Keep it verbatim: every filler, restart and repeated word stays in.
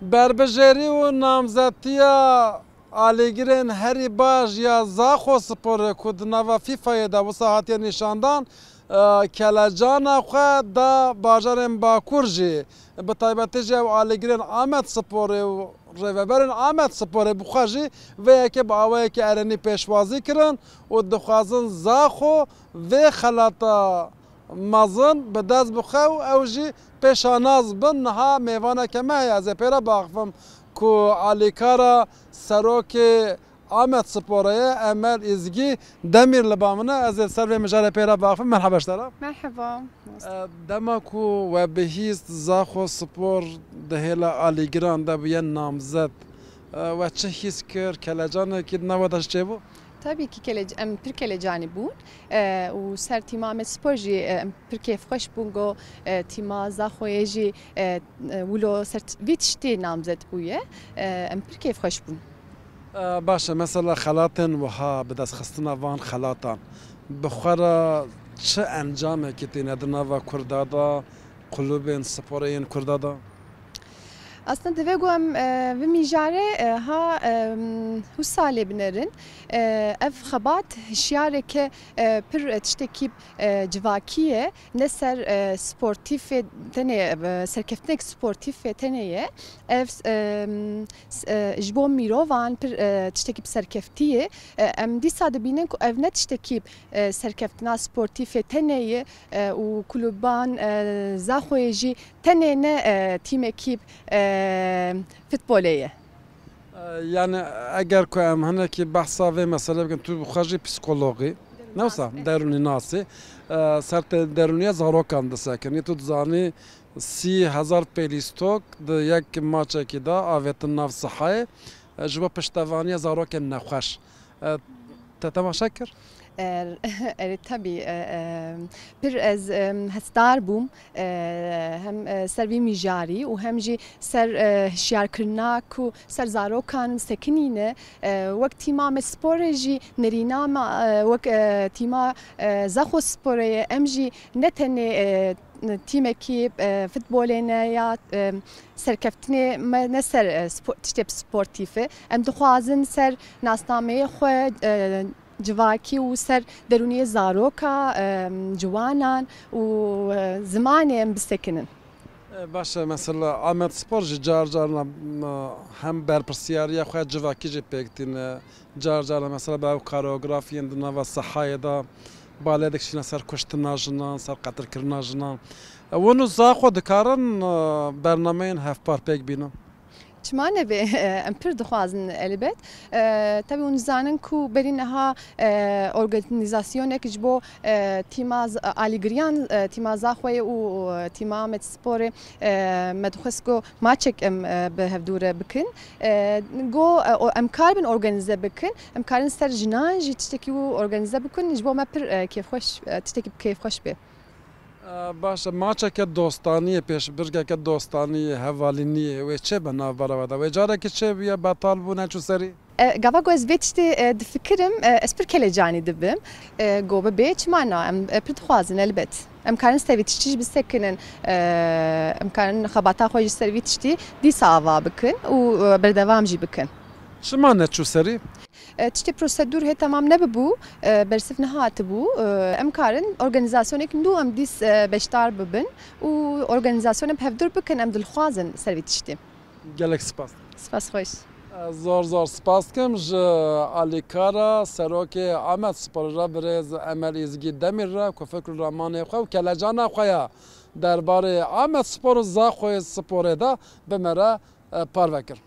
Berbijêrî û namzetiya alîgirên herî baş ya Zaxo Sporê ku di nava FIFAyê de wisa hatiye nîşandan, e, kelecana xwe da bajarên Bakur jî, bi taybetî jî ew alîgirên Amed Sporê û rêveberên Amed Sporê bi xwe jî vê yekê bi awayekî erênî pêşwazî kirin û dixwazin Zaxo vê xelata mezin bi dest bixe û ew jî pê şanaz bin. Niha mêvaneke me heye, ez ê pê re biaxivim ku alîkara serokê Amed Sporê ye, Emel Îzgî Demîr li ba min e. Ez ê li ser vê mijarê pê re biaxivim. Merhaba ji te re. Merhaba. E, dema ku we bihîst Zaxo Spor di hêla alîgiran de bûye namzet, e, we çi hîs kir? Kelecanekî di nava de ji çêbû? Tabii ki kelec-, em pir kelecanî bûn, e, û ser tîma Amed Spor jî, e, em pir kêfxweş bûn, go, e, tîma Zaxoyê jî, e, e, wilo ser t-, vî tiştî namzet bûye, e, em pir kêfxweş bûn. E, baş e, mesela xelatên wiha, bi destxistina van xelatan, bi xwe re çi encamekî tîne di nava Kurda de, klubên sporê yên Kurda de? Aslında divê ku em, e, vê mijarê, e, ha, e, wisa lê binerin. E, ev xebat hişyareke, e, pir, e, tiştekî, e, civakî ye. Ne ser, e, sportîfê tenê, e, serkeftinek sportîfê tenê ye. Ev, e, s-, e, ji bo mirovan pir, e, tiştekî bi serkeftî ye. E, em dîsa dibînin ku ev ne tiştekî, e, serkeftina sportîfê tenê ye, e, û kluban, e, Zaxoyê jî tenê ne, e, tîmekî, e, futbolê ye. E, yani eger ku em hinekî behsa vê meselê bikin, tu bi xwe jî psîkologî, ne wisa? Derûnî nasî. E, ser tê derûniya zarokan disekinî. Tu dizanî sî hezar pêlîstok di yek maçekî de avêtin nav sihayê, e, ji bo piştevaniya zarokên nexweş. E, te temaşe kir? Er-, erê, tabii, e, e, pir ez, e, hesdar bûm, e, hem, e, ser vî mijarî û hem jî ser, e, hişyarkirina ku ser zarokan sekinîne, e, wek tîma Amed Sporê jî nerîna me, e, wek, e, tîma, e, Zaxo Sporê ye, em jî ne tenê, e, tîmekî, e, futbolê ne ya, e, serkeftinê me ne ser, e, spo-, tiştê sportîf e. Em dixwazin ser nasnameyê xwe, e, civakî û ser derûniyê zaroka, e, ciwanan û, e, zimanê em bisekinin. E, baş e, mesela Amed Spor jî car carna, m-, hem berpirsiyariya xwe civakî jî pêk tîne. Car carna mesela bi ew koreografiyên di nava sehayê de balê dikişîne ser kuştina jinan, ser qetilkirina jinan. E, hûn û Zaxo dikarin, e, bernameyên hevpar pêk bînin? Çima nebe? Em pir dixwazin elbet. E, tabii hûn dizanin ku berî niha, e, organîzasyonek ji bo, e, tîma Z-, alîgiriyan, e, tîma Zaxoyê û, e, tîma Amed Sporê, e, me dixwest ku maçek em, e, bi hevdû re bikin. E, go, e, o, em karibin organîze bikin, em karin ser jinan jî tiştekî wî organîze bikin, ji bo me pir, e, kêfxweş, e, tiştekî kêfxweş bê. E, baş e, maçeke dostaniyê, pêşbirkeke dostaniyê, hevalîniyê wê çêbe navbera we de? Wê carekî çêbûye, betal bû, neçû serî? E, gava ku ez vê tiştê, e, difikirim, e, ez pir kelecanî dibim. E, go bibe, çima na? Em, e, pir dixwazin elbet. Em karin ser vî tiştî jî bisekinin, e, em karin xebata xwe ji ser vî tiştî dîsa ava bikin û, e, berdewam jî bikin. Çima neçû serî? E, tiştê prosedûr hê temam nebibû, e, bersiv nehatibû. E, em karin organîzasyonek nû em dîs, e, beşdar bibin û organîzasyonek bi hevdûr bikin, em dilxwazin ser vî tiştî. Gelek spas. Spas xweş. Ez zor zor spas dikim ji alîkara serokê Amed Sporê re, birêz Emel Îzgî Demîr re ku fikr û ramanê xwe û kelecana xwe ya derbarê Amed Spor û Zaxoyê Sporê de bi me re, e, parve kir.